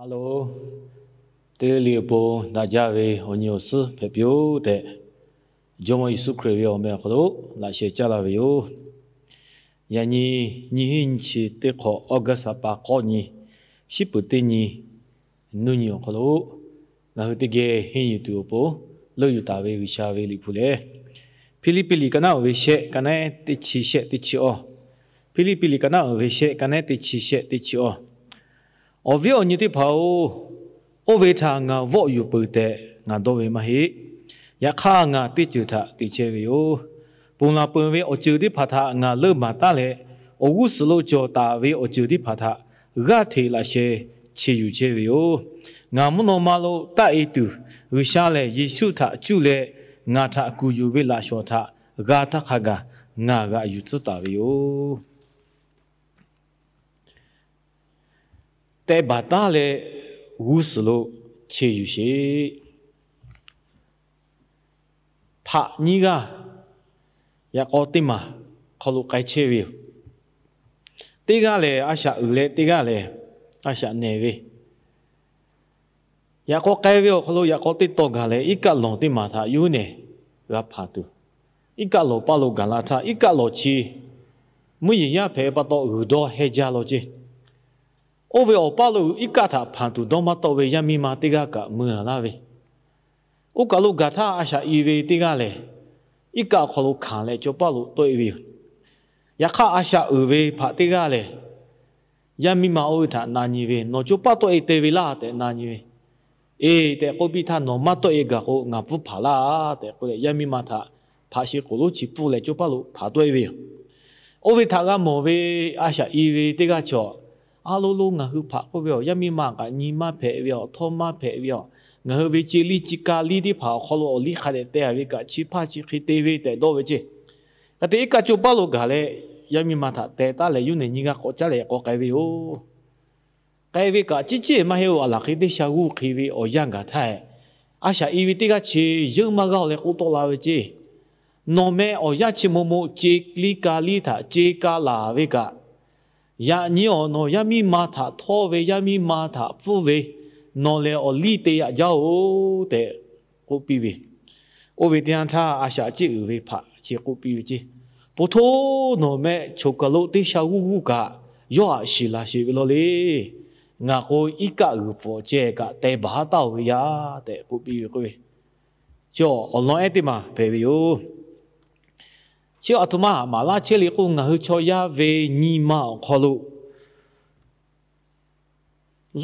Hello, teˇ g'aˇ le awˬ pon daꞈ jaˇ ve awˬ nyi awˬ suhˉ hpehꞈ piˇ-oˆ tehꞈ, Jawˇmawˇ Yeˍsuˆ Hkriꞈ ve awˬ meh awˬ hk'aw lo laꞈ sheh caˇ laˇ ve yoˬ. Yaꞈ nyi nyiˇ hinˉ nyiˇ chi teˇ hk'awꞈ August ha pa k'awˇ nyi, shiˉ peuˍ teˇ nyi, nuˇ nyi awˬ hk'aw lo ngaˬ hui teˇ geh henˇ yuˬ tuˬ awˬ pon leuˆ yuˬ taˍ ve G'uiˬsha ve liꞈ hpu lehˬ, Hpiˇliˇpiˆ liꞈ ka naˉ uiˍ ve shehˆ, ka nehˉ teˇ chi shehˆ teˇ chi awˇ. Hpiˇliˇpiˆ liꞈ ka naˉ uiˍ ve shehˆ, ka nehˉ teˇ chi shehˆ teˇ chi awˇ. Awˬ viˉ awˬ nyi teˇ hpaˍ-oˬ, oˇ ve htaꞈ ngaˬ vawˆ yuˬ peuˬ tehꞈ ngaˬ dawˇ ve maˇ heˆ. Yaꞈ hk'aˇ, ngaˬ teˇ ceuˬ htaꞈ te chehˇ ve yoˬ. Ponˬ laˬ peuˬ ve awˬ ceuˬ teˇ hpaˍ htaꞈ ngaˬ leuˆ baˬ taˉ leh, awˬ g'uˇ suhˍ lo cawˬ taˍ ve awˬ ceuˬ teˇ hpaˍ htaꞈ g'aˇ hteꞈ laꞈ sheh che yuˬ chehˇ ve yoˬ. Ngaˬ mvuhˇ naw ma lo taˆ-e tuˬ, G'uiˬsha lehˬ Yeˍsuˆ htaꞈ cuˇ leh, ngaˬ htaꞈ kuˬ yuˬ ve laꞈ shawˍ htaꞈ g'a htaˇ hk'a gaˬ ngaˬ g'aꞈ yuˬ tcuhˉ taˍ ve yoˬ. Teh baˬ taˉ leh g'uˇ suhˍ lo che yuˬ sheˍ. Hpaꞈ nyiˇ g'aˇ yaꞈ k'aw teˇ maˬ hk'aw lo k'ai chehˇ ve yoˬ. Teˇ g'aˇ lehˬ a shaꞈ uiˍ leh, teˇ g'aˇ lehˬ a shaꞈ nehˬ ve. Yaꞈ k'aw k'ai ve awˬ hk'aw lo yaꞈ k'aw teˇ taw gaˬ leh, iˉ kaˆ lawˬ teˇ maˬ htaꞈ yuˇ nehˬ g'a hpanˍ tuˬ, iˉ kaˆ lawˬ paˇ lo gaˬ la htaˇ, iˉ kaˆ lawˬ chi mvuhˇ yeˬ yaˇ hpehꞈ pa taw g'uiˬ dawˇ heh jaˇ law ceˇ. Oˇ ve awˬ paˇ lo iˉ kaˆ htaꞈ hpanˍ tuˬ dawˇ maˇ tawˆ ve yaˇ miˇ ma teˇ g'aˇ kaꞈ mui laˇ ve. Oˇ kaˬ lo gaˬ htaˇ, a shaꞈ i ve teˇ g'aˇ lehˬ, iˉ kaˆ awˬ hk'aw lo hkanˍ leh cawˇ paˇ lo tawˆ-e ve yoˬ. Yaꞈ hk'aˇ, a shaꞈ uiˍ ve hpaꞈ teˇ g'aˇ lehˬ, yaˇ miˇ ma oˇ ve htaꞈ na nyi ve, Nawˬ cawˇ paˇ tawˆ-e te ve laˇ tehꞈ na nyi ve. Eˬ tehꞈ k'oˆ piˇ htaˇ, Nawˬ maˇ tawˆ-e gaˬ k'o, ngaˬ pfuhˇ hpaˍ laˇ tehꞈ k'oˆ leh, yaˇ miˇ ma htaꞈ hpaꞈ shi k'oˍ lonˉ chi pfuhˇ leh cawˇ paˇ lo hpanˍ tawˆ-e ve yoˬ. Oˇ ve htaꞈ g'a mawˬ ve a shaꞈ i ve teˇ g'aˇ chi, a lo lo ngaˬ hui hpaꞈ k'oˆ ve, Yaˇ miˇ ma kaꞈ nyi maˇ hpehꞈ ve, awˬ htawˇ maˇ hpehꞈ ve, ngaˬ hui ve ce liˇ ci ka liˇ teˇ hpaˍ awˬ hk'aw lo awˬ liˇ hk'a dehꞈ teh-a ve kaꞈ, chi hpaˇ chi hk'e te ve tehꞈ dawˇ ve ceˇ. Hk'e te iˉ kaˆ cawˇ paˇ lo gaˬ leh, yaˇ miˇ ma htaꞈ teh taˉ leh, yuˇ nehˬ nyiˇ g'aˇ k'awꞈ caˉ leh k'awꞈ k'ai ve yoˬ. K'ai ve kaꞈ, ciˉ ciˉ maˇ heˆ-oˬ, a laˬ hk'e teˇ sha g'uˇ hk'e ve awˬ yanˇ gaˬ htaˇ, a shaꞈ i ve teˇ g'aˇ chi yeuˇ maˇ g'aˇ-oˬ leh k'oˆ tawˆ la ve ceˇ. Nawˬ meh awˬ yanˇ chi maw maw ce liˇ ka liˇ htaꞈ ce ka laˬ ve kaꞈ, yaꞈ nyi awˬ nawˬ yaˇ miˇ ma htaꞈ htawˇ ve, yaˇ miˇ ma htaꞈ pfuhˇ ve, nawˬ lehˬ awˬ liˇ te yaꞈ jaˇ-oˬ tehꞈ k'oˆ piˇ ve. Oˇ ve teˇ yanˇ htaˇ, a shaꞈ ciˉ uiˍ ve hpaꞈ chi k'oˆ piˇ ve ceˇ. Po htoˇ, nawˬ meh choˬ kaˬ lo teˇ sha g'uˇ g'uˇ kaꞈ yawˇ aꞈ shiˍ laˬ sheˍ ve law le. Ngaˬ k'o, iˉ kaˆ g'uiˬ pfuhˍ ceh kaꞈ teh baˬ taˉ-oˬ ve yaˇ tehꞈ k'oˆ piˇ ve k'oˆ ve. Chi awˬ lawn ehˉ teˇ maˬ hpehꞈ ve yoˬ. Chi aˬ htoꞈ ma haꞈ maˍ laˇ chehˇ le k'o, ngaˬ hui chaw yaˇ ve nyi ma awˬ hk'aw lo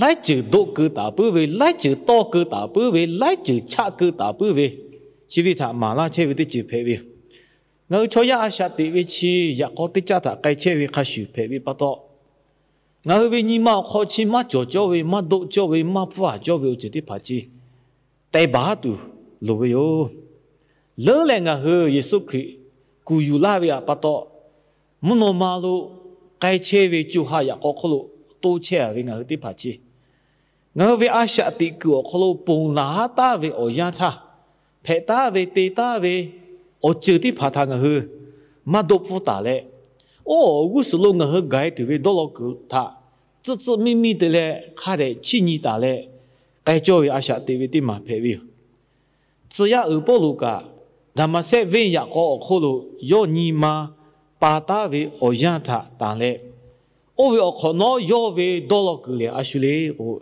laiˉ ceuˬ doˆ keu taˍ puiˉ ve, laiˉ ceuˬ tawˇ keu taˍ puiˉ ve, laiˉ ceuˬ chaˆ keu taˍ puiˉ ve, chi ve htaꞈ maˍ laˇ chehˇ ve teˇ ceuˬ hpehꞈ ve yoˬ. Ngaˬ hui chaw yaˇ a shaꞈ teꞈ ve chi yaꞈ k'aw teˇ caˇ htaꞈ k'ai chehˇ ve hk'a shuˍ hpehꞈ ve pa taw, ngaˬ hui ve nyi ma awˬ hk'aw chi maˇ cawˬ cawˇ ve, maˇ doˆ cawˇ ve, maˇ pfuhˇ haˍ cawˇ ve awˬ ceuˬ teˇ hpaˍ chi teh baˬ tuˬ loˍ ve yoˬ. Leuˉ leh ngaˬ hui Yeˍsuˆ Hkriꞈ kuˬ yuˬ laˇ ve pa taw, mvuhˇ naw ma lo k'ai chehˇ ve co ha yaꞈ k'aw hk'oˆ lo toˇ chehˇ-a ve ngaˬ hui teˇ hpaˍ chi, ngaˬ hui ve a shaꞈ teꞈ kuiˬ awˬ hk'aw lo ponˬ laˬ haˉ taˉ ve awˬ yanˇ htaˇ, hpehꞈ taˉ ve te taˉ ve awˬ ceuˬ teˇ hpaˍ htaꞈ ngaˬ hui maˇ doˆ pfuhˇ taˍ leh, oˇ awˬ g'uˇ suhˍ lo ngaˬ hui gaˬ-e tuˬ ve dawˇ law kuiˬ htaꞈ tcuhˆ tcuhˆ miˇ miˇ te leh hk'a dehꞈ chiˇ nyi taˍ leh k'ai cawˇ ve a shaꞈ teꞈ ve teˇ maˬ hpehꞈ ve yoˬ. Tcuh yaˇ uiˍ Pawˇluꞈ kaꞈ, Daˍmaˍsehˆ venˇ yaꞈ k'aw awˬ hk'oˆ lo yawˇ nyi ma pa taˉ ve awˬ yanˇ htaꞈ tanˬ leh, oˇ ve awˬ hk'awꞈ nawˉ yawˇ ve dawˇ law kuiˬ lehˬ a shu le k'o,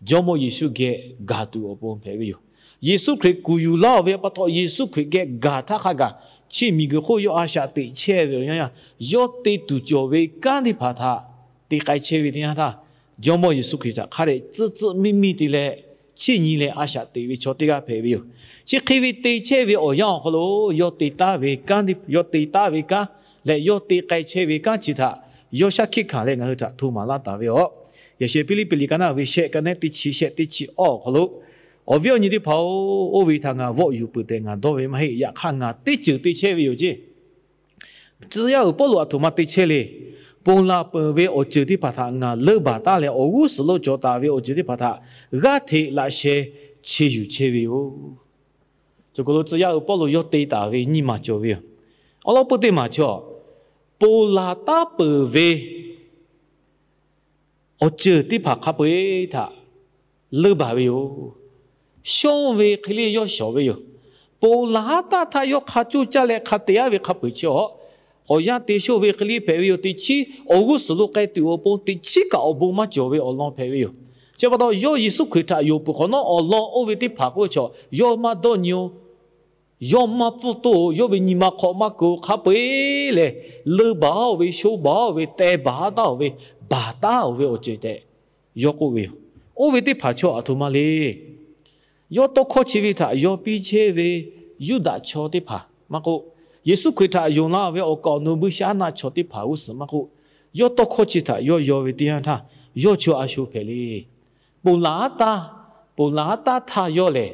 Jawˇmawˇ Yeˍsuˆ geh gaˬ tuˬ awˬ pon hpehꞈ ve yoˬ. Yeˍsuˆ Hkriꞈ kuˬ yuˬ laˇ-oˬ ve pa taw, Yeˍsuˆ Hkriꞈ geh gaˬ htaˇ hk'a gaˬ, chi miˬguiˬ hk'oˆ yawˇ a shaꞈ teꞈ chehˇ ve awˬ yanˇ, yawˇ te tuˬ cawˬ ve kanˉ teˇ hpaˍ htaꞈ te k'ai chehˇ ve teˇ yanˇ htaˇ, Jawˇmawˇ Yeˍsuˆ Hkriꞈ htaꞈ hk'a dehꞈ tcuhˆ tcuhˆ miˇ miˇ te leh chiˇ nyi leh a shaꞈ teꞈ ve chaw teˇ g'aˇ hpehꞈ ve yoˬ. Chi hk'e ve te chehˇ ve awˬ yanˇ awˬ hk'aw lo yawˇ te taˉ ve kanˉ, yawˇ te taˉ ve kanˉ leh yawˇ te k'ai chehˇ ve kanˉ chi htaꞈ yawˇ shaˉ hkiˆ hkanˍ leh ngaˬ hui htaꞈ hto maˍ laˇ taˍ ve yoˬ. Yaꞈ sheh Hpiˇliˇpiˆ liꞈ ka naˉ ve shehˆ, ka nehˉ teˇ chi shehˆ teˇ chi awˇ awˬ hk'aw lo, Awˬ viˉ awˬ nyi teˇ hpaˍ-oˬ, oˇ ve htaꞈ ngaˬ vawˆ yuˬ peuˬ tehꞈ ngaˬ dawˇ ve maˇ heˆ. Yaꞈ hk'aˇ, ngaˬ teˇ ceuˬ te chehˇ ve yoˬ ceˇ. Tcuh yaˇ uiˍ Pawˇluꞈ aˬ htoꞈ ma te chehˇ le. Ponˬ laˬ peuˬ ve awˬ ceuˬ teˇ hpaˍ htaꞈ ngaˬ leuˆ baˬ taˉ leh, awˬ g'uˇ suhˍ lo cawˬ taˍ ve awˬ ceuˬ teˇ hpaˍ htaꞈ g'aˇ hteꞈ laꞈ sheh che yuˬ chehˇ ve yoˬ. Cawˬ k'o lo tcuh yaˇ uiˍ Pawˇluꞈ yawˇ te taˍ ve nyiˇ maˬ cawˬ ve yoˬ. Awˬ lawn peuˇ teˇ maˬ chi, ponˬ laˬ taˉ peuˬ ve awˬ ceuˬ teˇ hpaˍ hk'a peu-eˬ htaꞈ leunˇ baˬ ve yoˬ. Shonˇ ve hk'e le yawˇ shawˍ ve yoˬ. Ponˬ laˬ haˉ taˇ htaˇ yawˇ hk'a coˇ caˇ leh hk'a te-aˉ ve hk'a peu-eˬ chi awˬ, awˬ yanˇ te shonˇ ve hk'e le hpehꞈ ve yoˬ. Teꞈ chiˉ awˬ g'uˇ suhˍ lo k'ai tuˬ awˬ pon teꞈ chiˉ kaꞈ awˬ bon maˇ cawˬ ve awˬ lawn hpehꞈ ve yoˬ. Chi pa taw yawˇ Yeˍsuˆ Hkriꞈ htaꞈ yonˍ peuˬ hk'awꞈ nawˉ awˬ lawn oˇ ve teˇ hpaˍ k'oˆ ve chaw yawˇ maˇ dawˇ nyi-o. Yawˇ maˇ pfuhˇ toˇ-o. Yawˇ ve nyi ma hk'awꞈ maˇ keu-o. Hk'a peu-eˬ lehˬ, leunˇ baˬ-oˬ ve, shonˇ baˬ-oˬ ve, teh baˬ taˉ-oˬ ve, baˬ taˉ-oˬ ve awˬ ceuˬ tehꞈ yawˇ k'oˆ ve yoˬ. Oˇ ve teˇ hpaˍ chaw aˬ htoꞈ ma le. Yawˇ tawˇ hkawˇ chi ve htaꞈ yawˇ piˇ chehˇ ve Yuˇdaꞈ chaw teˇ hpaˍ maˇ k'oˆ, Yeˍsuˆ Hkriꞈ htaꞈ yonˍ la ve awˬ kaˍ awˬ nu buiˇshaˆaˉnaˆ chaw teˇ hpaˍ g'uˇ suhˍ maˇ k'oˆ, yawˇ tawˇ hkawˇ chi htaꞈ yawˇ yaw ve teˇ yanˇ htaˇ, yawˇ chaw a shu hpehꞈ le. Ponˬ laˬ haˉ taˇ, ponˬ laˬ haˉ taˇ htaˇ yawˇ lehˬ,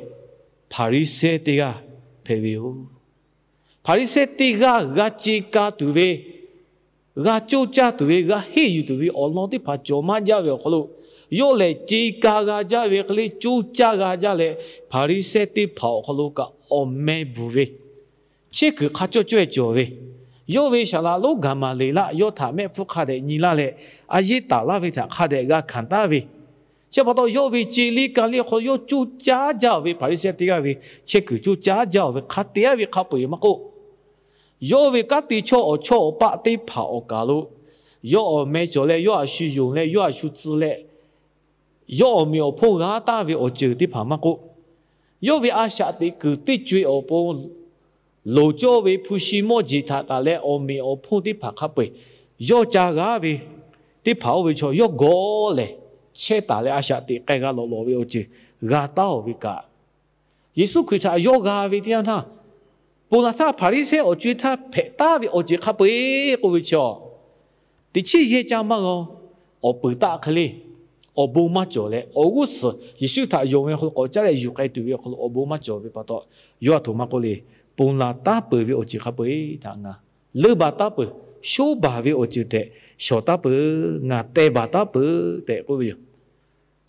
Hpaˍriˍsehˇ teˇ g'aˇ hpehꞈ ve yoˬ. Hpaˍriˍsehˇ teˇ g'aˇ g'a ce ka tuˬ ve, g'a coˇ caˇ tuˬ ve, g'a henˇ yuˬ tuˬ ve awˬ lawn teˇ hpaˍ cawˬ maˇ jaˇ ve awˬ hk'aw lo, yawˇ lehˬ ce ka g'a jaˇ ve hk'e le coˇ caˇ g'a jaˇ leh, Hpaˍriˍsehˇ teˇ hpaˍ awˬ hk'aw lo kaꞈ awˬ meh bvuhˬ ve, chehˇ kuiˬ hk'a cawˇ cawehˇ cawˬ ve, yawˇ ve saˍ laꞈ lonˉ Gaˍmaˍleˍlaˆ yawˇ htaꞈ mehˆ hpfuhˇ hk'a dehꞈ nyi laˇ leh, a yeˇ taˍ laˇ ve htaꞈ hk'a dehꞈ g'a hkanˍ taˍ ve, chi pa taw yawˇ ve ce liˇ ka liˇ hk'aw lo yawˇ coˇ caˇ jaˇ-oˬ ve, Hpaˍriˍsehˇ teˇ g'aˇ ve chehˇ kuiˬ coˇ caˇ jaˇ-oˬ ve, hk'a te-aˉ ve hk'a peu-eˬ maˇ k'oˆ, yawˇ ve kanˉ te chawˇ awˬ chawˇ awˬ paˆ teˇ hpaˍ awˬ kaˍ lo yawˇ awˬ meh cawˬ leh, yawˇ a shu yonˍ leh, yawˇ a shu tcuh leh, yawˇ awˬ meꞈ awˬ hponˇ g'a taˍ ve awˬ ceuˬ teˇ hpaˍ maˇ k'oˆ, yawˇ ve a shaꞈ teꞈ kuiˬ teˇ co-e awˬ pon loˍ cawˇ ve hpu shi mawˇ jeˬ htaꞈ taˍ leh awˬ meꞈ awˬ hponˇ teˇ hpaˍ hk'a peu-eˬ yawˇ ca g'aˇ ve teˇ hpaˍ oˇ ve chaw yawˇ gawˬ lehˬ, chehˇ taˍ leh a shaꞈ teꞈ k'ai g'a lawꞈ lawꞈ ve awˬ ceuˬ g'a taˉ-oˬ ve kaꞈ, Yeˍsuˆ Hkriꞈ htaꞈ yawˇ g'a ve teˇ yanˇ htaˇ, ponˬ laˬ htaˇ Hpaˍriˍsehˇ awˬ co-e htaˇ hpehꞈ taˍ ve awˬ ceuˬ hk'a peu-eˬ k'oˆ ve chi awˬ, teꞈ chiˉ yehˇ caˇ maˇ g'a-o. Awˬ peuˬ taˆ hk'e le, awˬ bon maˇ cawˬ leh, awˬ g'uˇ suhˍ Yeˍsuˆ htaꞈ yonˍ ve hk'aw lo k'awꞈ caˉ leh yuˬ k'ai tuˬ ve awˬ hk'aw lo awˬ bon maˇ cawˬ ve pa taw, yawˇ aˬ htoꞈ ma k'oˆ le. Ponˬ laˬ taˉ peuˬ ve awˬ ceuˬ hk'a peu-eˬ htaꞈ ngaˬ, leunˇ baˬ taˉ peuˬ, shonˇ baˬ ve awˬ ceuˬ tehꞈ shawˍ taˉ peuˬ, ngaˬ teh baˬ taˉ peuˬ tehꞈ k'oˆ ve yoˬ.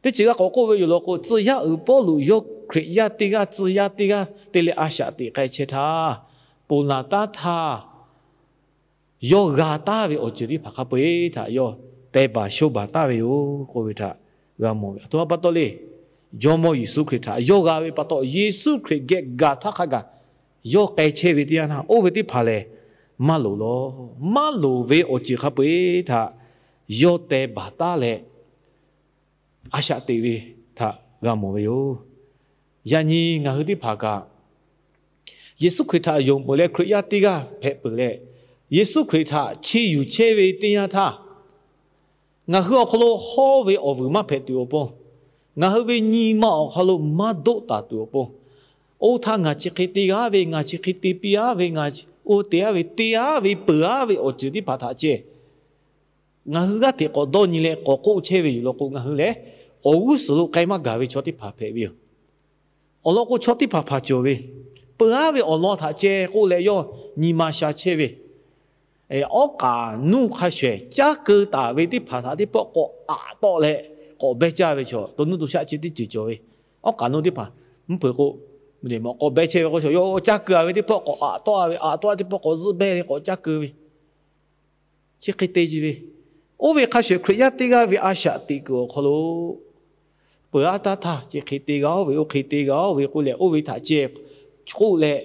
Teˇ ceuˬ g'a k'awꞈ k'oˆ ve yoˬ law k'o, tcuh yaˇ uiˍ Pawˇluꞈ yawˇ Hkriꞈ yaˇ teˇ g'aˇ, tcuh yaˇ teˇ g'aˇ te leh a shaꞈ teꞈ k'ai chehˇ htaˇ, ponˬ laˬ taˉ htaˇ yawˇ g'a taˍ ve awˬ ceuˬ teˇ hpaˍ hk'a peu-eˬ htaꞈ yawˇ teh baˬ shonˇ baˬ taˍ ve yoˬ k'oˆ ve htaꞈ g'a mawˬ ve. Aˬ htoꞈ ma pa taw le. Jawˇmawˇ Yeˍsuˆ Hkriꞈ htaꞈ yawˇ g'a ve pa taw, Yeˍsuˆ Hkriꞈ geh gaˬ htaˇ hk'a gaˬ yawˇ k'ai chehˇ ve teˇ yanˇ htaˇ, oˇ ve teˇ hpaˍ lehˬ maˇ loˍ law. Maˇ loˍ ve awˬ ceuˬ hk'a peu-eˬ htaꞈ yawˇ teh baˬ taˉ leh, a shaꞈ teꞈ ve htaꞈ g'a mawˬ ve yoˬ. Yaꞈ nyi ngaˬ hui teˇ hpaˍ kaꞈ, Yeˍsuˆ Hkriꞈ htaꞈ yonˍ peuˬ leh Hkriꞈ yaˇ teˇ g'aˇ hpehꞈ peuˬ leh, Yeˍsuˆ Hkriꞈ htaꞈ chiˇ yuˬ chehˇ ve teˇ yanˇ htaˇ, ngaˬ hui awˬ hk'aw lo hawˇ ve awˬ vuiˬ maˇ hpehꞈ tuˬ awˬ pon, ngaˬ hui ve nyi ma awˬ hk'aw lo maˇ doˆ taˍ tuˬ awˬ pon, oˇ htaˇ ngaˬ chi hk'e te g'a ve, ngaˬ chi hk'e te piˇ-aˉ ve, ngaˬ oˇ te-aˉ ve, te-aˉ ve peuˬ-aˉ ve awˬ ceuˬ teˇ hpaˍ htaꞈ ceh ngaˬ hui g'aˇ hteꞈ k'awꞈ dawˇ nyi leh k'awꞈ k'oˆ chehˇ ve yoˬ law k'o, ngaˬ hui lehˬ awˬ g'uˇ suhˍ lo k'ai maˇ gaˬ ve chaw teˇ hpaˍ hpehꞈ ve yoˬ. Awˬ lawn k'o, chaw teˇ hpaˍ hpaˍ cawˬ ve, peuˬ-aˉ ve awˬ lawn htaꞈ ceh k'oˆ leh yawˇ nyi ma sha chehˇ ve, awˉ k'aˍ nuˇ hk'a shehˍ caˉ keu taˍ ve teˇ hpaˍ htaꞈ teˇ pawˆ k'awꞈ aꞈ tawˆ leh k'awꞈ behˇ caˇ ve chaw, to nuˇ to shaˆ chi teˇ ceuˬ cawˬ ve, awˉ k'aˍ nuˇ teˇ hpaˍ mvuhˇ hpeuꞈ k'o, k'awꞈ behˇ chehˇ ve k'o, chaw yawˇ caˇ keu-a ve teˇ pawˆ k'awꞈ aꞈ tawˆ-a ve, aꞈ tawˆ-a teˇ pawˆ k'awꞈ zuhˆ behˇ ve, k'awꞈ caˇ keu ve, chi hk'e te ce ve. Oˇ ve hk'a shehˍ Hkriꞈ yaˇ teˇ g'aˇ ve a shaꞈ teꞈ kuiˬ awˬ hk'aw lo, peuˬ-aˉ taˇ htaˇ chi hk'e te g'a-oˬ ve, oˇ hk'e te g'a-oˬ ve k'oˆ leh, oˇ ve htaꞈ ceh k'oˆ leh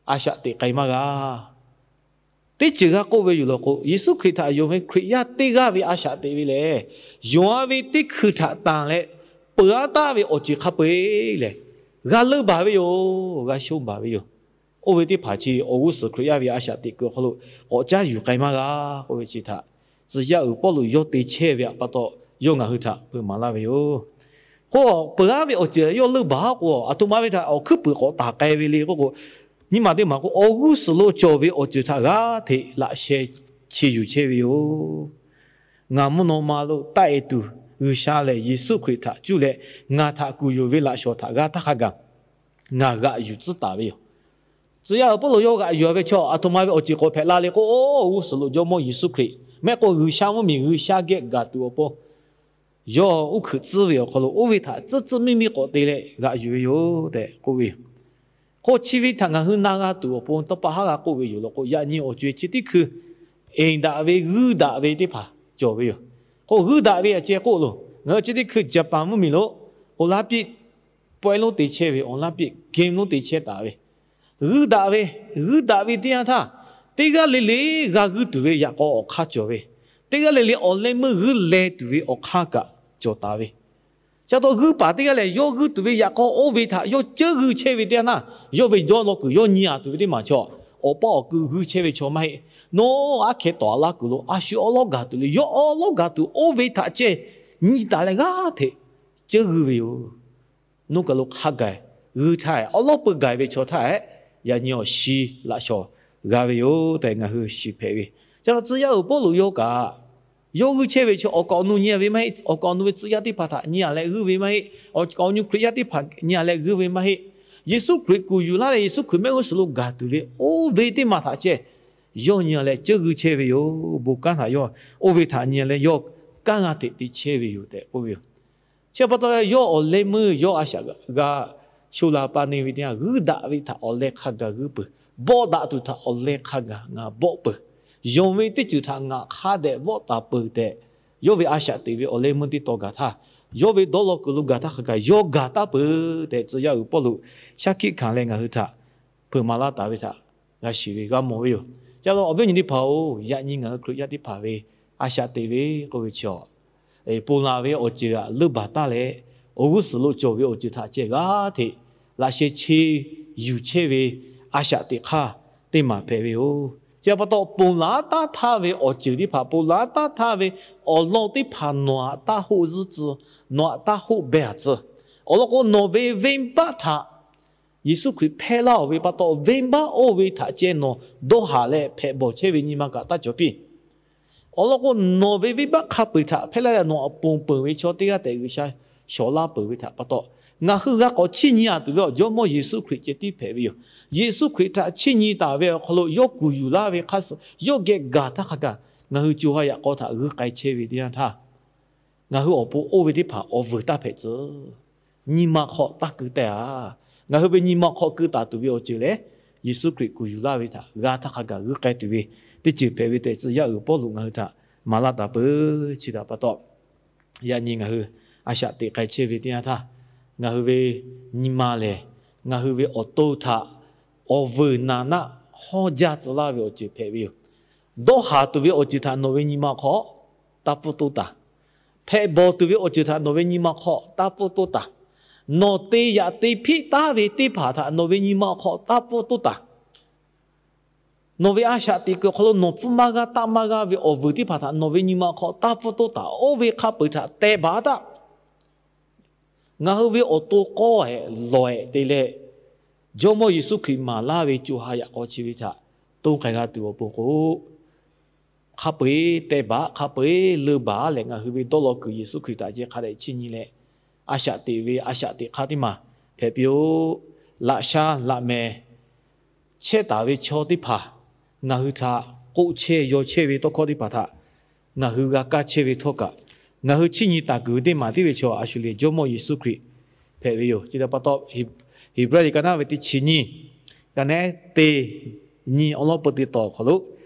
a shaꞈ teꞈ k'ai maˇ g'a. Teˇ ceuˬ g'a k'oˆ ve yoˬ law k'o, Yeˍsuˆ Hkriꞈ htaꞈ yonˍ ve Hkriꞈ yaˇ teˇ g'aˇ ve a shaꞈ teꞈ ve lehˬ, yonˍ-a ve teˇ hkui htaꞈ tanˬ leh, peuˬ-aˉ taˍ ve awˬ ceuˬ hk'a peu-eˬ lehˬ, g'a leunˇ baˬ ve yoˬ, g'a shonˇ baˬ ve yoˬ. Oˇ ve teˇ hpaˍ chi awˬ g'uˇ suhˍ Hkriꞈ yaˇ ve a shaꞈ teꞈ kuiˬ awˬ hk'aw lo k'awꞈ caˇ yuˬ k'ai maˇ g'a k'oˆ ve chi htaꞈ, tcuh yaˇ uiˍ Pawˇluꞈ yawˇ te chehˇ ve pa taw, yawˇ ngaˬ hui htaꞈ peu maˍ laˇ ve yoˬ. K'o, peuˬ-aˉ ve awˬ ceuˬ yawˇ leunˇ baˬ-aˉ k'o, aˬ htoꞈ ma ve htaꞈ awˬ hkuiˉ puiˍ k'awꞈ taˍ k'ai ve le k'oˆ k'o, nyiˇ maˬ teˇ maˬ k'o, awˬ g'uˇ suhˍ lo cawˬ ve awˬ ceuˬ htaꞈ g'aˇ hteꞈ laꞈ sheh chi yuˬ chehˇ ve yoˬ. Ngaˬ mvuhˇ naw ma lo taˆ-e tuˬ G'uiˬsha lehˬ, Yeˍsuˆ Hkriꞈ htaꞈ cuˇ leh ngaˬ htaꞈ kuˬ yuˬ ve laꞈ shawˍ htaꞈ g'a htaˇ hk'a gaˬ ngaˬ g'aꞈ yuˬ tcuhˉ taˍ ve yoˬ. Tcuh yaˇ uiˍ Pawˇluꞈ yawˇ g'aꞈ yuˬ-a ve chaw aˬ htoꞈ ma ve awˬ ceuˬ k'awꞈ hpehꞈ la le k'o, oˇ g'uˇ suhˍ lo Jawˇmawˇ Yeˍsuˆ Hkriꞈ mehˆ k'o G'uiˬsha mvuhˇmiˬ G'uiˬsha geh gaˬ tuˬ awˬ pon, yawˇ uˉ hkuiꞈ tcuhˉ ve awˬ hk'aw lo oˇ ve htaꞈ tcuhˉ tcuhˉ miˇ miˇ k'awꞈ te leh g'aꞈ yuˬ ve yoˬ tehꞈ k'oˆ ve yoˬ. K'o, chi ve htaꞈ ngaˬ hui na g'a tuˬ awˬ pon tawˇ pa haˉ g'a k'oˆ ve yoˬ law k'o, yaꞈ nyi awˬ co-e chi teˇ hkui eˍ daꞈ ve, g'uiˇ daꞈ ve teˇ hpaˍ cawˬ ve yoˬ. K'o, g'uiˇ daꞈ ve aꞈ ceh k'oˆ loˬ, ngaˬ hui chi teˇ hkui Japan mvuhˇmiˬ lo Olympic pawehˇ lonˉ te chehˇ ve, Olympic game lonˉ te chehˇ taˍ ve, g'uiˇ daꞈ ve, g'uiˇ daꞈ ve teˇ yanˇ htaˇ, teˇ g'aˇ le le g'a g'uiˇ tuˬ ve yaꞈ k'aw awˬ hk'aˇ cawˬ ve, teˇ g'aˇ le le awˬ leh meuˇ g'uiˇ leh tuˬ ve awˬ hk'aˇ kaꞈ cawˬ taˍ ve, chi pa taw g'uiˇ paˍ teˇ g'aˇ lehˬ, yawˇ g'uiˇ tuˬ ve yaꞈ k'aw oˇ ve htaꞈ yawˇ ceuˇ g'uiˇ chehˇ ve teˇ yanˇ htaˇ, yawˇ ve dawˇ law kuiˬ yawˇ nyi a tuˬ ve teˇ maˬ chaw, awˬ paˇ awˬ kui g'uiˇ chehˇ ve chaw maˇ heˆ. Nawˬ aˉ hkeh tawˍ a laˇ kuiˬ lo a shu awˉ lawˉ gaˬ tuˬ le, yawˇ awˉ lawˉ gaˬ tuˬ oˇ ve htaꞈ ceh nyi taˍ leh g'aˇ hteꞈ ceuˇ g'uiˇ ve yoˬ. Nawˬ kaˬ lo hk'a gaˬ g'uiˇ htaˇ, awˉ lawˉ peuˬ gaˬ ve chaw htaˇ, yaꞈ nyi awˬ shi laꞈ shawˍ g'a ve yoˬ tehꞈ ngaˬ hui shiˍ hpehꞈ ve. Chi pa taw tcuh yaˇ uiˍ Pawˇluꞈ yawˇ kaꞈ, yawˇ g'uiˇ chehˇ ve chaw awˬ kaˍ awˬ nu nyi a ve maˇ heˆ. Awˬ kaˍ awˬ nu ve tcuh yaˇ teˇ hpaˍ htaꞈ nyi a leh g'uiˇ ve maˇ heˆ. Awˬ kaˍ awˬ nu Hkriꞈ yaˇ teˇ hpaˍ nyi a leh g'uiˇ ve maˇ heˆ. Yeˍsuˆ Hkriꞈ kuˬ yuˬ laˇ leh Yeˍsuˆ Hkriꞈ mehˆ g'uˇ suhˍ lo gaˬ tuˬ ve oˇ ve teˇ maˬ htaꞈ ceh yawˇ nyi a leh ceuˇ g'uiˇ chehˇ ve yoˬ. Bon kanˉ htaꞈ yawˇ oˇ ve htaꞈ nyi a leh yawˇ kanˉ g'a teꞈ te chehˇ ve yoˬ tehꞈ k'oˆ ve yoˬ. Chi pa taw yawˇ awˬ leh meuˇ yawˇ a shaꞈ g'a sho la pa neˇ ve teˇ yanˇ, g'uiˇ daꞈ ve htaꞈ awˬ leh hk'a gaˬ g'uiˇ peuˬ. Bawˆ daꞈ tuˬ htaꞈ awˬ leh hk'a gaˬ ngaˬ bawˆ peuˬ. Yonˍ ve teˇ ceuˬ htaꞈ ngaˬ hk'a dehꞈ vawˆ taˍ peuˬ tehꞈ, yawˇ ve a shaꞈ teꞈ ve awˬ leh meuˇ teˇ taw gaˬ htaˇ, yawˇ ve dawˇ law kuiˬ lo gaˬ htaˇ hk'a gaˬ yawˇ gaˬ taˉ peuˬ tehꞈ, tcuh yaˇ uiˍ Pawˇluꞈ shaˉ hkiˆ hkanˍ leh ngaˬ hui htaꞈ hpeuꞈ maˍ laˇ taˍ ve htaꞈ g'a shiˍ ve g'a mawˬ ve yoˬ. Chi pa taw awˬ viˉ awˬ nyi teˇ hpaˍ-oˬ, yaꞈ nyi ngaˬ hui Hkriꞈ yaˇ teˇ hpaˍ ve a shaꞈ teꞈ ve k'oˆ ve chi, ponˬ laˬ ve awˬ ceuˬ htaꞈ leunˇ baˬ taˉ leh, awˬ g'uˇ suhˍ lo cawˬ ve awˬ ceuˬ htaꞈ ceh g'aˇ hteꞈ laꞈ sheh che yuˬ chehˇ ve a shaꞈ teꞈ hk'aˇ teˇ maˬ hpehꞈ ve yoˬ. Chi pa taw ponˬ laˬ taˉ htaˇ ve awˬ ceuˬ teˇ hpaˍ, ponˬ laˬ taˉ htaˇ ve awˬ lawn teˇ hpaˍ nawˬ htaꞈ taˇ hoˆ zuhˇ tcuh, nawˬ htaꞈ taˇ hoˆ behˇ a tcuh. Awˬ lawn k'o, nawˬ ve venˇbaˆ htaꞈ Yeˍsuˆ Hkriꞈ hpehˇ laˇ-oˬ ve pa taw, venˇbaˆ oˇ ve htaꞈ ceh nawˬ dawˇ haˍ leh hpehꞈ bawˬ chehˇ ve nyi ma kaꞈ taˇ cawˬ piˇ. Awˬ lawn k'o, nawˬ ve venˇbaˆ hk'a peu-eˬ htaꞈ hpehˇ laˇ leh nawˬ htaꞈ ponˬ peuˬ ve chaw teˇ g'aˇ tehꞈ G'uiˬsha shawˍ laˇ peuˬ ve htaꞈ pa taw, ngaˬ hui g'a k'awꞈ chiˇ nyi a tuˬ ve awˬ Jawˇmawˇ Yeˍsuˆ Hkriꞈ ceh tiˉ hpehꞈ ve yoˬ. Yeˍsuˆ Hkriꞈ htaꞈ chiˇ nyi taˍ ve awˬ hk'aw lo yawˇ kuˬ yuˬ laˇ ve hk'a suh yawˇ geh gaˬ htaˇ hk'a gaˬ, ngaˬ hui co ha yaꞈ k'aw htaꞈ g'uiˇ k'ai chehˇ ve teˇ yanˇ htaˇ, ngaˬ hui awˬ pon oˇ ve teˇ hpaˍ awˬ vuiˬ taˇ hpehꞈ tcuh. Nyi ma hk'aw taˇ keu teh-a. Ngaˬ hui ve nyi ma hk'aw keu taˍ tuˬ ve awˬ ceuˬ lehˬ, Yeˍsuˆ Hkriꞈ kuˬ yuˬ laˇ ve htaꞈ g'a htaˇ hk'a gaˬ g'uiˇ k'ai tuˬ ve teˇ ceuˬ hpehꞈ ve tehꞈ tcuh yaˇ uiˍ Pawˇluꞈ ngaˬ hui htaꞈ maˍ laˇ taˍ peuˬ. Chi htaꞈ pa taw, yaꞈ nyi ngaˬ hui a shaꞈ teꞈ k'ai chehˇ ve teˇ yanˇ htaˇ, ngaˬ hui ve nyi ma lehˬ, ngaˬ hui ve awˬ to htaꞈ awˬ vuiˬ naˍ naˆ hawˇ jaˇ tcuh laˇ ve awˬ ceuˬ hpehꞈ ve yoˬ. Dawˇ haˍ tuˬ ve awˬ ceuˬ htaꞈ nawˬ ve nyi ma hk'aw taˇ pfuhˇ toˇ taˍ. Hpehꞈ bawˬ tuˬ ve awˬ ceuˬ htaꞈ nawˬ ve nyi ma hk'aw taˇ pfuhˇ toˇ taˍ. Nawˬ te yaꞈ te hpiˆ taˉ ve teˇ hpaˍ htaꞈ nawˬ ve nyi ma hk'aw taˇ pfuhˇ toˇ taˍ. Nawˬ ve a shaꞈ teꞈ kuiˬ awˬ hk'aw lo nawˬ pfuhˇ maˇ g'aˇ taˆ maˇ g'aˇ ve awˬ vuiˬ teˇ hpaˍ htaꞈ nawˬ ve nyi ma hk'aw taˇ pfuhˇ toˇ taˍ. Oˇ ve hk'a peu-eˬ htaꞈ teh baˬ taˆ. Ngaˬ hui ve awˬ to k'awˇ-ehˍ lawˬ-ehˍ te leh, Jawˇmawˇ Yeˍsuˆ Hkriꞈ maˍ laˇ ve co ha yaꞈ k'aw chi ve htaꞈ toˇ k'ai g'a tuˬ awˬ pon k'o, hk'a peu-eˬ teh baˬ, hk'a peu-eˬ leunˇ baˬ leh ngaˬ hui ve dawˇ law kuiˬ Yeˍsuˆ Hkriꞈ htaꞈ ceh hk'a dehꞈ chiˇ nyi leh, a shaꞈ teꞈ ve a shaꞈ teꞈ hk'aˇ teˇ maˬ hpehꞈ piˇ-oˆ. Laꞈ sha laꞈ mehˍ chehˇ taˍ ve chaw teˇ hpaˍ, ngaˬ hui htaꞈ k'oˆ chehˇ yaw chehˇ ve tawˇ hkawˇ teˇ hpaˍ htaꞈ ngaˬ hui g'a kaˇ chehˇ ve htawˇ kaꞈ, ngaˬ hui chiˇ nyi taˍ kuiˬ ve teˇ maˬ teˇ ve chaw a shu le Jawˇmawˇ Yeˍsuˆ Hkriꞈ hpehꞈ ve yoˬ. Chi htaꞈ pa taw, Heˍbrehˇ liꞈ ka naˉ ve teˇ chi nyiˇ, ka nehˉ teˇ nyi awˬ lawn peu teˇ tawˍ awˬ hk'aw lo,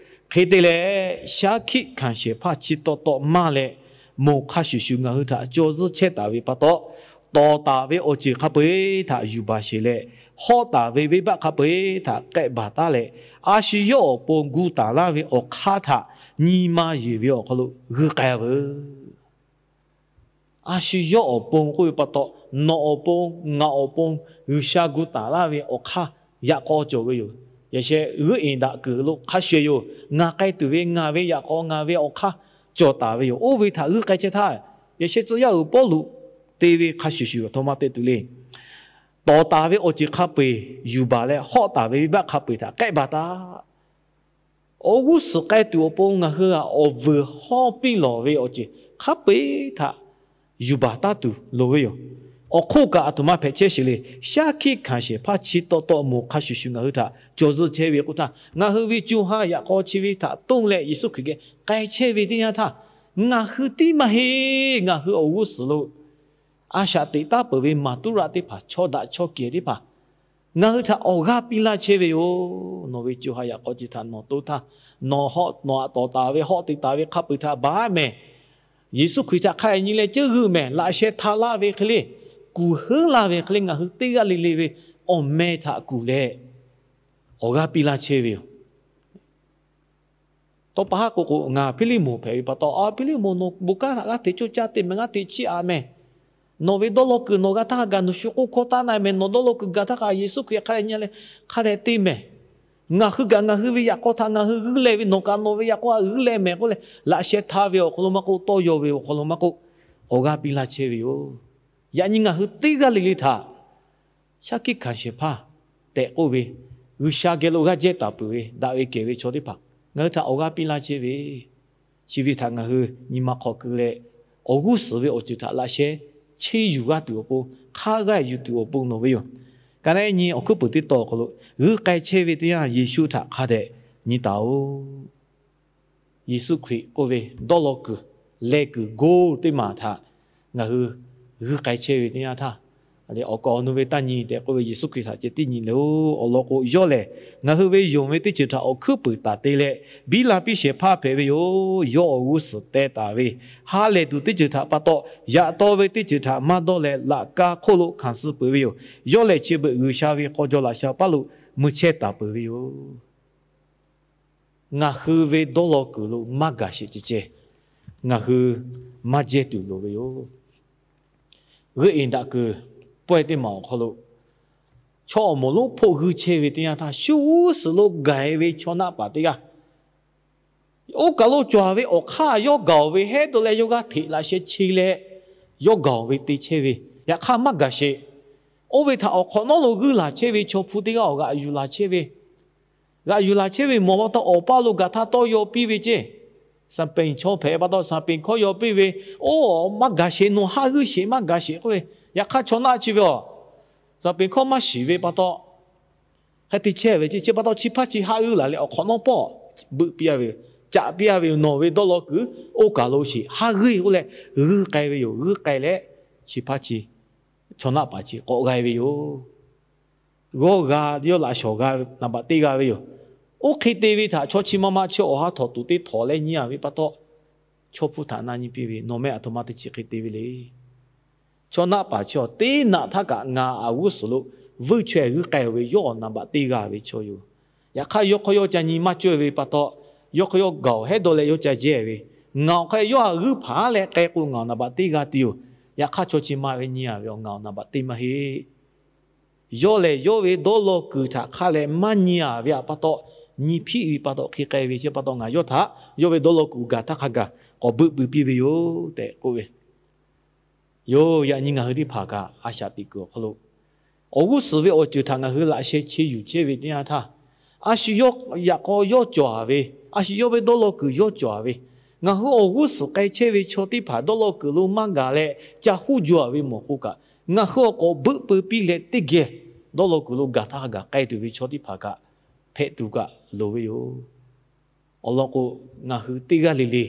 hk'e te leh, shaˉ hkiˆ hkanˍ shehˍ hpaˇ chi taw taw maˇ leh, moˬ hk'a shuˍ shuˍ ngaˬ hui htaꞈ caw zuhˇ chehˇ taˍ ve pa taw, tawˍ taˍ ve awˬ ceuˬ hk'a peu-eˬ htaꞈ yuˬ baˬ sheˍ leh, hawˆ taˍ ve venˇbaˆ hk'a peu-eˬ htaꞈ k'ehˆ baˬ taˉ leh, a shu yawˇ awˬ pon gu taˍ laˇ ve awˬ hk'aˇ htaꞈ nyi ma yeˬ ve awˬ hk'aw lo g'uiˇ k'ai-a veuˬ. A shu yawˇ awˬ pon k'oˆ ve pa taw, nawˬ awˬ pon, ngaˬ awˬ pon G'uiˬsha gu taˍ laˇ ve awˬ hk'aˇ yaꞈ k'aw cawˬ ve yoˬ. Yaꞈ sheh g'uiˇ eˍ daꞈ kuiˬ lo hk'a shuˍ yoˬ. Ngaˬ k'ai tuˬ ve ngaˬ ve yaꞈ k'aw ngaˬ ve awˬ hk'aˇ cawˬ taˍ ve yoˬ. Oˇ ve htaꞈ g'uiˇ k'ai chehˇ htaˇ, yaꞈ sheh tcuh yaˇ uiˍ Pawˇluꞈ te ve hk'a shuˍ shuˍ aˬ htoꞈ ma te tuˬ le. Tawˍ taˍ ve awˬ ceuˬ hk'a peu-eˬ yuˬ baˬ leh, hawˆ taˍ ve venˇbaˆ hk'a peu-eˬ htaꞈ k'ehˆ baˬ taˉ. Awˬ g'uˇ suhˍ k'ai tuˬ awˬ pon ngaˬ hui htaꞈ awˬ vuiˬ hawˇ piˇ lawˬ ve awˬ ceuˬ hk'a peu-eˬ htaꞈ yuˬ baˬ taˇ tuˬ loˍ ve yoˬ. Awˬ hk'oˆ kaꞈ aˬ htoꞈ ma hpehꞈ chehˇ sheˍ le. Shaˉ hkiˆ hkanˍ shehˍ hpaˇ chi taw taw moˬ hk'a shuˍ shuˍ ngaˬ hui htaꞈ caw zuhˇ chehˇ ve k'o htaˇ, ngaˬ hui ve co ha yaꞈ k'aw chi ve htaꞈ toˇ leh Yeˍsuˆ Hkriꞈ geh k'ai chehˇ ve teˇ yanˇ htaˇ, ngaˬ hui tiˉ maˇ heˆ. Ngaˬ hui awˬ g'uˇ suhˍ lo a shaꞈ teꞈ taˉ peuˬ ve maˍ tuˉ raˆ teˇ hpaˍ, chaw daꞈ chaw kehˬ teˇ hpaˍ, ngaˬ hui htaꞈ awˬ g'aˇ piˇ laˇ chehˇ ve yoˬ. Nawˬ ve co ha yaꞈ k'aw chi htaꞈ nawˬ toˇ htaˇ, nawˬ hawˆ, nawˬ htaꞈ tawˍ taˍ ve, hawˆ te taˍ ve hk'a peu-eˬ htaꞈ baˬ mehˍ. Yeˍsuˆ Hkriꞈ htaꞈ hk'a dehꞈ nyi leh ceuˇ g'uiˇ mehˍ. Laꞈ sheh htaˇ laˇ ve hk'e le, kuˬ heuˉ laˇ ve hk'e le ngaˬ hui teˇ g'aˇ le le ve awˬ meh htaꞈ kuˬ leh awˬ g'aˇ piˇ laˇ chehˇ ve yoˬ. Tawˇ pa haˉ k'o k'o, ngaˬ Hpiˇliˇmoˍ hpehꞈ ve pa taw, A Hpiˇliˇmoˍ, nawˬ bon kanˉ htaꞈ g'aˇ hteꞈ coˇ caˇ te mehˍ, g'aˇ hteꞈ chiˇ aꞈ mehˍ. Nawˬ ve dawˇ law kuiˬ nawˬ g'a htaˇ hk'a gaˬ nawˬ shu k'oˆ hkawˇ taˉ na mehˍ. Nawˬ dawˇ law kuiˬ gaˬ htaˇ hk'a Yeˍsuˆ Hkriꞈ hk'a dehꞈ nyi leh hk'a dehꞈ te mehˍ. Ngaˬ hui kaꞈ ngaˬ hui ve yaꞈ k'aw htaꞈ ngaˬ hui g'uiˇ leh ve, nawˬ kaꞈ nawˬ ve yaꞈ k'aw htaꞈ g'uiˇ leh mehˍ k'oˆ leh, laꞈ sheh htaˇ ve awˬ hk'aw lo maˇ k'oˆ, tawˇ yaw ve awˬ hk'aw lo maˇ k'oˆ, awˬ g'aˇ piˇ laˇ chehˇ ve yoˬ. Yaꞈ nyi ngaˬ hui teˇ g'aˇ le le htaꞈ shaˉ hkiˆ hkanˍ shehˍ hpaˇ tehꞈ k'oˆ ve, G'uiˬsha geh lo g'aˇ jehˇ taˍ peuˬ ve daꞈ ve kehˬ ve chaw teˇ hpaˍ ngaˬ hui htaꞈ awˬ g'aˇ piˇ laˇ chehˇ ve, chi ve htaꞈ ngaˬ hui nyi ma hk'aw keu leh, awˬ g'uˇ suhˍ ve awˬ ceuˬ htaꞈ laꞈ sheh cheˇ yuˬ g'aˇ tuˬ awˬ pon, hk'aˇ g'aˇ yuˬ tuˬ awˬ pon nawˬ ve yoˬ. Ka naˉ nyi awˬ hkuiˉ puiˍ teˇ tawn awˬ hk'aw lo g'uiˇ k'ai chehˇ ve teˇ yanˇ Yeˍsuˆ htaꞈ hk'a dehꞈ nyi taˍ-oꞈ. Yeˍsuˆ Hkriꞈ k'oˆ ve dawˇ law kuiˬ, leh kuiˬ goˇ teˇ maˬ htaꞈ ngaˬ hui g'uiˇ k'ai chehˇ ve teˇ yanˇ htaˇ, awˬ kaˍ awˬ nu ve taˇ nyi tehꞈ k'oˆ ve Yeˍsuˆ Hkriꞈ htaꞈ ceh tiˉ nyi le-oˬ. Awˬ lawn k'o, yawˇ lehˬ ngaˬ hui ve yonˍ ve teˇ ceuˬ htaꞈ awˬ hkuiˉ puiˍ taˍ te leh biˇ la piˇ shehˍ hpaˇ hpehꞈ ve yoˬ. Yawˇ awˬ g'uˇ suhˍ teh taˍ ve ha lehˬ tuˬ teˇ ceuˬ htaꞈ pa taw, yaꞈ taw ve teˇ ceuˬ htaꞈ maˇ dawˇ leh laꞈ ka hk'oˆ lo hkanˍ suh peuˬ ve yoˬ. Yawˇ lehˬ chi beuꞈ G'uiˬsha ve k'aw jaw laꞈ sha paˉ lo mui chehˇ taˍ peuˬ ve yoˬ. Ngaˬ hui ve dawˇ law kuiˬ lo maˇ gaˬ sheˍ ceh ceh, ngaˬ hui maˇ jehˇ tuˬ loˍ ve yoˬ. G'euˆ eˬ daꞈ kuiˬ pawehˇ teˇ maˬ awˬ hk'aw lo, chaw awˬ moˍ lonˉ hpoˆ g'uiˇ chehˇ ve teˇ yanˇ htaˇ, shu g'uˇ suhˍ lo gaˬ-e ve chaw naˆ paˍ teˇ g'aˇ, oˇ kaˬ lo cawˬ ve awˬ hk'aˇ yawˇ gaˬ-oˬ ve hehˉ dawˇ leh yawˇ g'aˇ hteꞈ laꞈ sheh che leh, yawˇ gaˬ-oˬ ve te chehˇ ve, yaꞈ hk'aˇ maˇ gaˬ sheˍ. Oˇ ve htaꞈ awˬ hk'awꞈ nawˉ lo g'uiˇ laˬ chehˇ ve chaw hpu teˇ g'aˇ awˬ g'aꞈ yuˬ laˬ chehˇ ve, g'aꞈ yuˬ laˬ chehˇ ve mawˬ pa taw, awˬ paˇ lo gaˬ htaˇ tawˇ yaw piˇ ve ceˇ. Saˍpeˍ chaw hpehꞈ pa taw, saˍpeˍ hkawˇ yaw piˇ ve, Oˇ, maˇ gaˬ sheˍ, nawˬ haˆ g'uiˇ sheˍ, maˇ gaˬ sheˍ k'oˆ ve, yaꞈ hk'aˇ chaw naˆ chi ve aˬ, saˍpeˍ hkawˇ maˇ shiˍ ve pa taw, hk'e te chehˇ ve ceˇ. Chi pa taw chi hpaˇ chi haˆ g'uiˇ laˬ leh awˬ hk'awꞈ nawˉ pawˆ beuꞈ piˇ-a ve yoˬ, caꞈ piˇ-a ve yoˬ. Nawˬ ve dawˇ law kuiˬ oˇ kaˬ lo sheˍ, haˆ g'uiˇ k'oˆ leh g'uiˇ k'ai ve yoˬ. G'uiˇ k'ai leh chi hpaˇ chi, chaw naˆ paˍ chi k'awꞈ g'a ve yoˬ. G'awˇ g'a yawˇ laꞈ shawˍ g'a naˍ baꞈ teˇ g'a ve yoˬ. Oˇ hk'e te ve htaꞈ chaw chi ma ma chi awˬ ha htawꞈ tuˬ te htawꞈ leh nyi-a ve pa taw, chaw hpu htaꞈ na nyi piˇ ve, Nawˬ meh aˬ htoꞈ ma teˇ chi hk'e te ve le. Chaw naˆ paˍ chi awˬ teˇ naꞈ htaˇ kaꞈ ngaˬ awˬ g'uˇ suhˍ lo vuiˇ chaweh g'uiˇ k'ai-oˬ ve yawˇ awˬ naˍ baꞈ teˇ g'a ve chaw yoˬ. Yaꞈ hk'aˇ yawˇ hk'aw yawˇ ca nyi maˇ cawˇ ve pa taw, yawˇ hk'aw yawˇ gaˬ-oˬ hehˉ dawˇ leh yawˇ ca jehˇ ve, ngaˬ awˬ hk'aw leh yawˇ htaꞈ g'uiˇ hpanˍ leh k'ai k'o ngaˬ awˬ naˍ baꞈ teˇ g'a tuˬ yoˬ. Yaꞈ hk'aˇ chaw chi ma ve nyi-a ve awˬ ngaˬ awˬ naˍ baꞈ teˇ maˇ heˆ. Yawˇ lehˬ yawˇ ve dawˇ law kuiˬ htaꞈ hk'a leh maˇ nyi-a ve pa taw, nyi hpiˆ ve pa taw hk'e k'ai ve chi pa taw ngaˬ yawˇ htaꞈ yawˇ ve dawˇ law kuiˬ gaˬ htaˇ hk'a gaˬ k'awꞈ beuꞈ pui piˇ ve yoˬ tehꞈ k'oˆ ve yoˬ. Yaꞈ nyi ngaˬ hui teˇ hpaˍ kaꞈ a shaꞈ teꞈ kuiˬ awˬ hk'aw lo awˬ g'uˇ suhˍ ve awˬ ceuˬ htaꞈ ngaˬ hui laꞈ sheh che yuˬ chehˇ ve teˇ yanˇ htaˇ, a shu yawˇ yaꞈ k'aw yawˇ cawˬ-a ve, a shu yawˇ ve dawˇ law kuiˬ yawˇ cawˬ-a ve, ngaˬ hui awˬ g'uˇ suhˍ k'ai chehˇ ve chaw teˇ hpaˍ dawˇ law kuiˬ lo maˇ gaˬ leh ca huˉ jaw-a ve mawˬ k'o kaꞈ, ngaˬ hui awˬ k'awꞈ beuꞈ pui piˇ leh teˇ geh dawˇ law kuiˬ lo gaˬ htaˇ hk'a gaˬ k'ai tuˬ ve chaw teˇ hpaˍ kaꞈ hpehꞈ tuˬ kaꞈ loˍ ve yoˬ. Awˬ lawn k'o, ngaˬ hui teˇ g'aˇ le le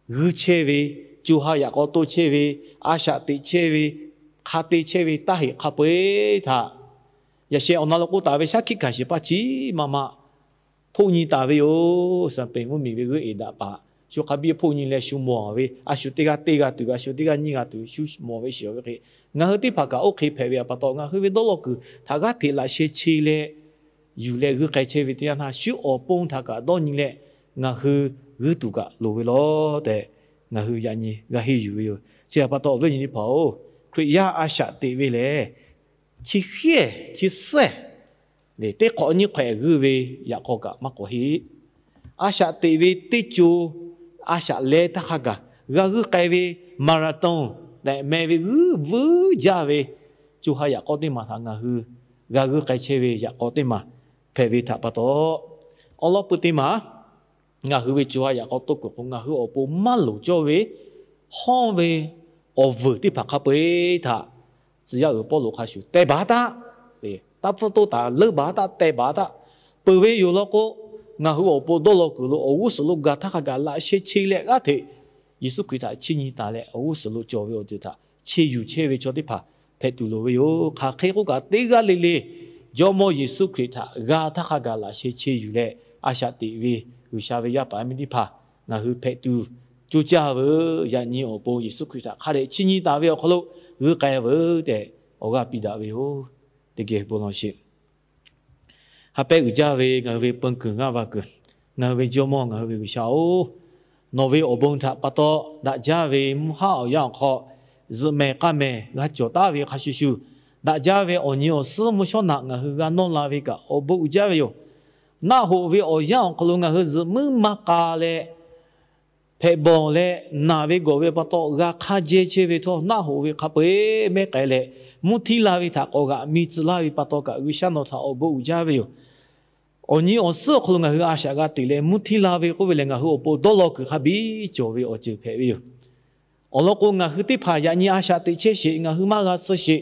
g'uiˇ chehˇ ve, co ha yaꞈ k'aw toˇ chehˇ ve, a shaꞈ teꞈ chehˇ ve, hk'a te chehˇ ve taˇ heꞈ hk'a peu-eˬ htaꞈ, yaꞈ sheh awˬ na lo k'oˆ taˍ ve shaˉ hkiˆ hkanˍ shehˍ hpaˇ chi ma ma hpoˆ nyi taˍ ve yoˬ. Saˍ peˍ mvuhˇmiˬ ve g'euˆ eˬ daꞈ paˍ shu hk'a biˇ hpoˆ nyi leh shu mawˬ ve, a shu teˇ g'aˇ teˇ g'a tuˬ ve, a shu teˇ g'aˇ nyiˇ g'a tuˬ ve shu mawˬ ve shiˍ-oˬ ve hk'e, ngaˬ hui teˇ hpaˍ kaꞈ oˇ hk'e hpehꞈ ve pa taw, ngaˬ hui ve dawˇ law kuiˬ htaꞈ g'aˇ hteꞈ laꞈ sheh che leh yuˬ leh g'uiˇ k'ai chehˇ ve teˇ yanˇ htaˇ, shu awˬ pon htaꞈ kaꞈ dawˇ nyi leh ngaˬ hui g'uiˇ tuˬ kaꞈ loˍ ve law tehꞈ, ngaˬ hui yaꞈ nyi g'a henˇ yuˬ ve yoˬ. Chi htaꞈ pa taw, awˬ viˉ awˬ nyi teˇ hpaˍ-oˬ, Hkriꞈ yaˇ a shaꞈ teꞈ ve lehˬ, chi hk'eˇ chi suhˉ teˇ hk'awꞈ nyiˇ hk'awꞈ g'uiˇ ve yaꞈ k'aw kaꞈ maˇ k'awꞈ heˆ. A shaꞈ teꞈ ve teˇ co, a shaꞈ leh htaˇ hk'a gaˬ g'a g'uiˇ k'ai ve marathon tehꞈ meh ve g'uiˇ vuiˉ jaˇ ve co ha yaꞈ k'aw teˇ maˬ htaꞈ ngaˬ hui g'a g'uiˇ k'ai chehˇ ve yaꞈ k'aw teˇ maˬ hpehꞈ ve htaꞈ pa taw, awˬ lawn pui teˇ maˬ ngaˬ hui ve co ha yaꞈ k'aw toˇ kuiˬ k'o, ngaˬ hui awˬ pon maˇ loˍ cawˇ ve hawˇ ve awˬ vuiˬ teˇ hpaˍ hk'a peu-eˬ htaꞈ tcuh yaˇ uiˍ Pawˇluꞈ hk'a shuˍ teh baˬ taˉ, taˇ pfuhˇ toˇ taˍ leuˉ baˬ taˉ teh baˬ taˉ peuˬ ve yoˬ law k'o, ngaˬ hui awˬ pon dawˇ law kuiˬ lo awˬ g'uˇ suhˍ lo gaˬ htaˇ hk'a gaˬ laꞈ sheh che leh g'aˇ hteꞈ Yeˍsuˆ Hkriꞈ htaꞈ chiˇ nyi taˍ leh, awˬ g'uˇ suhˍ lo cawˬ ve awˬ ceuˬ htaꞈ che yuˬ chehˇ ve chaw teˇ hpaˍ hpehꞈ tuˬ loˍ ve yoˬ. Hk'aˬ hk'e k'oˆ kaꞈ, teˇ g'aˇ le le Jawˇmawˇ Yeˍsuˆ Hkriꞈ htaꞈ g'a htaˇ hk'a gaˬ laꞈ sheh che yuˬ leh a shaꞈ teꞈ ve G'uiˬsha ve yaˇ paˍ yaˇ miˇ teˇ hpaˍ ngaˬ hui hpehꞈ tuˬ coˇ caˇ veuˬ. Yaꞈ nyi awˬ pon Yeˍsuˆ Hkriꞈ htaꞈ hk'a dehꞈ chiˇ nyi taˍ ve awˬ hk'aw lo g'uiˇ k'ai veuˬ tehꞈ awˬ g'aˇ piˇ daꞈ ve yoˬ. Teˇ geh bon lawˬ sheˍ. Ha pehˇ uiˍ jaˇ ve ngaˬ hui ve peun kuiˬ ngaˇ va kuiˬ, ngaˬ hui ve Jawˇmawˇ, ngaˬ hui ve G'uiˬsha-oˬ, nawˬ ve awˬ bon htaꞈ pa taw daꞈ jaˇ ve mvuhˇ haˉ awˬ yanˇ awˬ hk'aw zuhꞈ mehˍ k'aˇ mehˍ g'a cawˬ taˉ ve hk'a shuˍ shuˍ, daꞈ jaˇ ve awˬ nyi awˬ suhˉ mvuhˇ shawˉ naꞈ ngaˬ hui g'a nawˇ la ve kaꞈ awˬ bon uiˍ jaˇ ve yoˬ. Naˆ hoꞈ ve awˬ yanˇ awˬ hk'aw lo ngaˬ hui zuhꞈ muiˉ maˇ k'a leh, hpehꞈ bawˬ leh naˬ ve gawˬ ve pa taw g'a hk'aˇ jehˇ chehˇ ve htawˇ, naˆ hoꞈ ve hk'a peu-eˬ mehˉ k'ai leh, mvuhˇ htiˇ la ve htaꞈ k'awꞈ g'aꞈ mi tcuh laˇ ve pa taw kaꞈ G'uiˬsha nawˬ htaꞈ awˬ bon uiˍ jaˇ ve yoˬ. Awˬ nyi awˬ suhˉ awˬ hk'aw lo ngaˬ hui a shaꞈ g'a teꞈ leh mvuhˇ htiˇ la ve k'oˆ ve lehˬ, ngaˬ hui awˬ pon dawˇ law kuiˬ hk'a biˇ cawˬ ve awˬ ceuˬ hpehꞈ ve yoˬ. Awˬ lawn k'o, ngaˬ hui teˇ hpaˍ yaꞈ nyi a shaꞈ teꞈ chehˇ sheˍ, ngaˬ hui maˇ g'a suh sheˍ,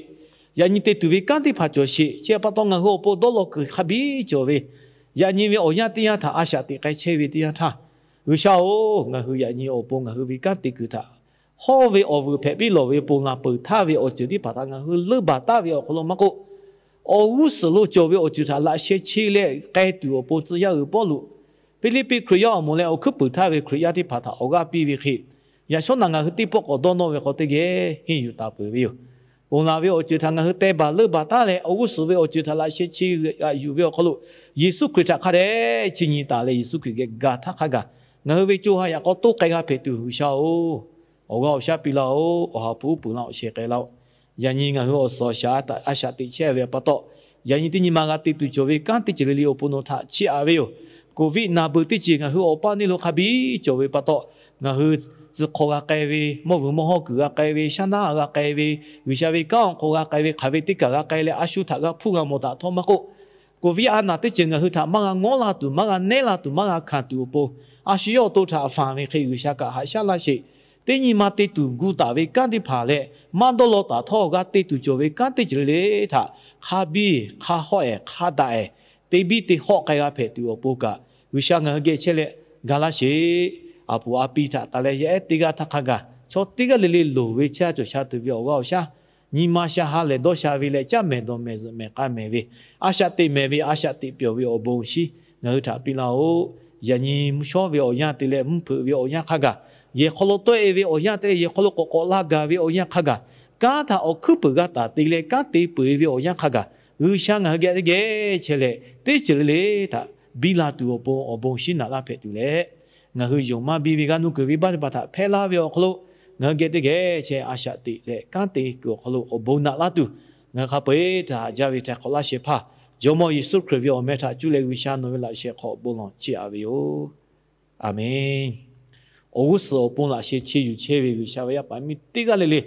yaꞈ nyi te tuˬ ve kanˉ teˇ hpaˍ cawˬ sheˍ. Chi pa taw ngaˬ hui awˬ pon dawˇ law kuiˬ hk'a biˇ cawˬ ve, yaꞈ nyi ve awˬ yanˇ teˇ yanˇ htaꞈ a shaꞈ teꞈ k'ai chehˇ ve teˇ yanˇ htaˇ, G'uiˬsha-oˬ, ngaˬ hui yaꞈ nyi awˬ pon ngaˬ hui ve kanˉ te kuiˬ htaꞈ hawˉ ve awˬ vuiˬ hpehꞈ piˇ lawˬ ve ponˬ laˬ peuˬ htaˇ ve awˬ ceuˬ teˇ hpaˍ htaꞈ ngaˬ hui leunˇ baˬ taˍ ve awˬ hk'aw lo maˇ k'oˆ, awˬ g'uˇ suhˍ lo cawˬ ve awˬ ceuˬ htaꞈ laꞈ sheh che leh k'ai tuˬ awˬ pon tcuh yaˇ uiˍ Pawˇluꞈ, Hpiˇliˇpiˆ Hkriꞈ yaˇ awˬ moˍ leh awˬ hkuiˉ puiˍ htaˇ ve Hkriꞈ yaˇ teˇ hpaˍ htaꞈ awˬ g'aˇ piˇ ve hk'e, yaꞈ shawˉ naꞈ ngaˬ hui teˇ pawˆ k'awꞈ dawˇ nawˇ ve hk'aw teˇ geh henˇ yuˬ taˍ peuˬ ve yoˬ. Ponˬ laˬ ve awˬ ceuˬ htaꞈ ngaˬ hui teh baˬ leunˇ baˬ taˉ leh, awˬ g'uˇ suhˍ ve awˬ ceuˬ htaꞈ laꞈ sheh che g'aꞈ yuˬ ve awˬ hk'aw lo, Yeˍsuˆ Hkriꞈ htaꞈ hk'a dehꞈ chi nyi taˍ leh Yeˍsuˆ Hkriꞈ geh gaˬ htaˇ hk'a gaˬ, ngaˬ hui ve co ha yaꞈ k'aw toˇ k'ai g'a hpehꞈ tuˬ G'uiˬsha-oˬ, awˬ g'aˇ awˬ shaˉ piˇ laˇ-oˆ. Awˬ ha hpu uˉ peunˍ laˇ-oˆ, sheh k'ai laˇ-oˆ. Yaꞈ nyi ngaˬ hui awˬ suhˍ awˬ shaˍ a shaꞈ teꞈ chehˇ ve pa taw, yaꞈ nyi teˇ nyi ma g'a te tuˬ cawˬ ve kanˉ teˇ ceuˬ le le awˬ pon nawˬ htaꞈ chiˇ aꞈ ve yoˬ. Covid naˬ beuꞈ teˇ ceuˬ ngaˬ hui awˬ paˇ neˇ lo hk'a biˇ cawˬ ve pa taw, ngaˬ hui tcuh hk'aw g'a k'ai ve, mawˇ vuiˬ mawˇ hawˉ kuiˬ g'a k'ai ve, shaˉ naˉ g'a k'ai ve, G'uiˬsha ve kanˉ awˬ hk'aw g'a k'ai ve, hk'aˬ ve teˇ kaˬ g'a k'ai leh a shu htaꞈ g'a hpuˇ g'a mawˬ daꞈ htawˇ maˇ k'oˆ, Covid a naˬ teˇ ceuˬ ngaˬ hui htaꞈ maˇ g'a ngawˉ la tuˬ, maˇ g'a nehˉ la tuˬ, maˇ g'a hkanˍ tuˬ awˬ pon, a shu yawˇ awˬ to htaꞈ fanˬ ve hk'e G'uiˬsha kaꞈ haꞈ shaˉ laˇ sheˍ. Teˇ nyi ma te tuˬ gu taˍ ve kanˉ teˇ hpaˍ leh maˇ dawˇ law taˍ htawˇ g'a te tuˬ cawˬ ve kanˉ teˇ ceuˬ le le htaꞈ hk'a biˇ hk'a hawˆ-ehˍ hk'a daꞈ-ehˍ, te biˇ te hawˆ k'ai g'a hpehꞈ tuˬ awˬ pon kaꞈ G'uiˬsha ngaˬ hui geh chehˇ leh ga laˇ sheˍ. A poˍ a pi htaꞈ taˍ leh yaˇ ehˉ teˇ g'aˇ htaˇ hk'a gaˬ, chaw teˇ g'aˇ le le loˍ ve chaˇ cawˬ sha tuˬ ve awˬ g'aˇ awˬ shaˉ, nyi ma sha ha lehˬ dawˇ sha ve leh caˇ mehˍ dawˬ mehˍ zuhꞈ mehˍ k'a mehˍ ve, a shaꞈ teꞈ mehˍ ve, a shaꞈ teꞈ pyawˬ ve awˬ bon shinˉ ngaˬ hui htaꞈ piˇ laˇ-oˆ. Yaꞈ nyi mvuhˇ shawˉ ve awˬ yanˇ te leh mvuhˇ hpeuꞈ ve awˬ yanˇ hk'a gaˬ, yehˬ hk'aw lo tawˆ-e ve awˬ yanˇ te leh yehˬ hk'aw lo k'awꞈ k'awꞈ la gaˬ ve awˬ yanˇ hk'a gaˬ, kanˉ htaꞈ awˬ hkuiˉ puiˍ g'a taˍ te leh kanˉ te peuˬ-e ve awˬ yanˇ hk'a gaˬ, G'uiˬsha ngaˬ hui geh teˇ geh chehˇ leh teˇ ceuˬ le le htaꞈ biˇ la tuˬ awˬ pon awˬ bon shinˉ naꞈ laˇ hpehꞈ tuˬ leh, ngaˬ hui yonˍ maˇ biˇ ve g'a nuˇ kuiˬ ve baˆ teˇ hpaˍ htaꞈ hpehˇ laˇ ve awˬ hk'aw lo, ngaˬ hui geh teˇ geh chehˇ a shaꞈ teꞈ leh kanˉ te kuiˬ awˬ hk'aw lo awˬ bon naꞈ laˇ tuˬ, ngaˬ hui hk'a peu-eˬ htaꞈ haꞈ jaˇ ve htaꞈ hk'awꞈ laˇ shehˍ hpaˇ Jawˇmawˇ Yeˍsuˆ Hkriꞈ ve awˬ meh htaꞈ cuˇ leh G'uiˬsha nawˬ ve laꞈ sheh hk'aw bon lawˬ chiˇ aꞈ ve yoˬ. Aˬmenˍ. Awˬ g'uˇ suhˍ awˬ pon laꞈ sheh chi yuˬ chehˇ ve G'uiˬsha ve yaˇ paˍ miˇ teˇ g'aˇ le le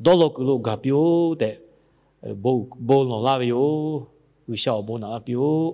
dawˇ law kuiˬ lo gaˬ piˇ-oˆ tehꞈ bon lawˬ laˇ ve yoˬ. G'uiˬsha awˬ bon naꞈ laˇ piˇ-oˆ.